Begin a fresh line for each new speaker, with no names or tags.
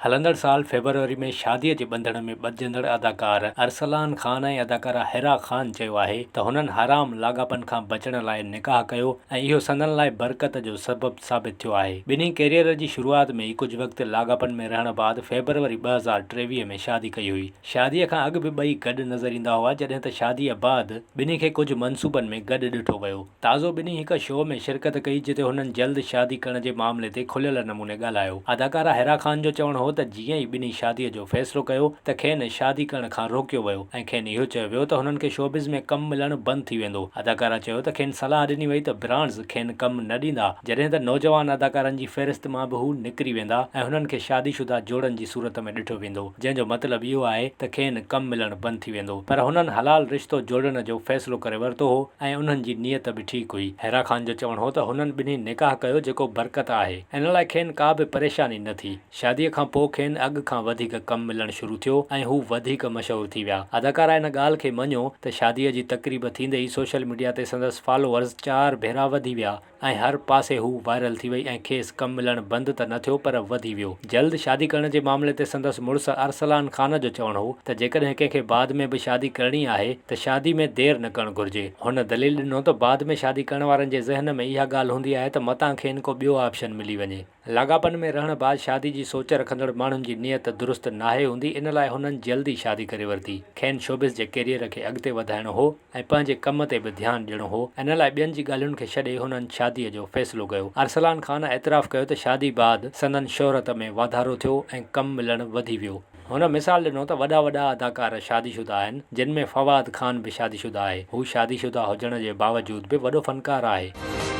هلندڙ سال فيبروري ۾ شاديء جي ٻنڌڻ ۾ ٻڌجندڙ اداڪار ارسلان خان ۽ اداڪارا حرا خان چيو آهي ته هنن حرام لاڳاپن کان بچڻ لاء نڪاح ڪيو ۽ اهو سندن لاء برڪت جو سبب ثابت ٿيو آهي. ٻنهي ڪيريئر جي شروعات ۾ ئي ڪجهه وقت لاڳاپن ۾ رهڻ بعد فيبروري 2023 ۾ شادي ڪئي هئي. شاديء کان اڳ به ٻئي گڏ نظر ايندا هئا جڏهن ته شاديء بعد ٻنهي کي ڪجهه منصوبن ۾ گڏ ڏٺو ويو. تازو ٻنهي هڪ شو ۾ شرڪت ڪئي جتي هنن جلد شادي ڪرڻ جي معاملي تي کليل نموني ڳالهايو. اداڪارا حرا خان جو چوڻ هو ته جيئن ئي ٻنهي شادي جو فيصلو ڪيو ته کين شادي ڪرڻ کان روڪيو ويو ۽ کين اهو چيو ويو ته هنن کي شوبز ۾ ڪم ملڻ بند ٿي ويندو. اداڪارا چيو ته کين صلاح ڏني وئي ته برانڊز کين ڪم نه ڏيندا جڏهن ته نوجوان اداڪارن جي فهرست مان به هو نڪري ويندا ۽ هنن کي شادي شده جوڙن جي صورت ۾ ڏٺو ويندو جنهن جو مطلب اهو آهي ته کين ڪم ملڻ بند ٿي ويندو پر هنن حلال رشتو جوڙڻ جو فيصلو ڪري ورتو هو ۽ انهن جي نيت به ٺيڪ هئي. حرا خان جو چوڻ هو ته هنن ٻنهي نڪاح ڪيو جيڪو برڪت آهي ان لاء کين ڪا به پريشاني نه ٿي. شاديء کان پوء کين اڳ کان وڌيڪ ڪم ملڻ شروع ٿيو ۽ هو وڌيڪ مشهور ٿي ويا. اداڪارا ان ڳالهه کي مڃيو ته شاديء جي تقريب ٿيندي ئي سوشل ميڊيا تي سندس فالوورز چار ڀيرا وڌي ويا. ۽ هر پاسي هو وائرل ٿي وئي ۽ کيس ڪم ملڻ بند ته نه ٿيو پر وڌي ويو. جلد شادي ڪرڻ جي معاملي تي سندس مڙس ارسلان خان جو چوڻ هو ته جيڪڏهن ڪنهن کي بعد ۾ به شادي ڪرڻي آهي ته شادي ۾ دير نه ڪرڻ گهرجي. هن دليل ڏنو ته بعد ۾ شادي ڪرڻ وارن جي ذهن ۾ اها ڳالهه هوندي آهي ته متان کين ڪو ٻيو آپشن ملي وڃي. لاڳاپن ۾ رهڻ بعد شادي جي سوچ رکندڙ ماڻهن جي نيت درست ناهي هوندي ان لاء هنن جلدي شادي ڪري ورتي. کين شوبز جي ڪيريئر کي اڳتي وڌائڻو هو ۽ پنهنجي ڪم تي به ڌيان ڏيڻو هو ان لاء ٻين جي ڳالهين کي ڇڏي هنن شادي جو فيصلو ڪيو. ارسلان خان اعتراف ڪيو ته شادي بعد سندن شهرت ۾ واڌارو ٿيو ۽ ڪم ملڻ وڌي ويو. هن مثال ڏنو ته وڏا وڏا اداڪار شادي شده آهن جن ۾ فواد خان به شادي شده آهي هو شادي شده هجڻ جي باوجود به وڏو فنڪار آهي.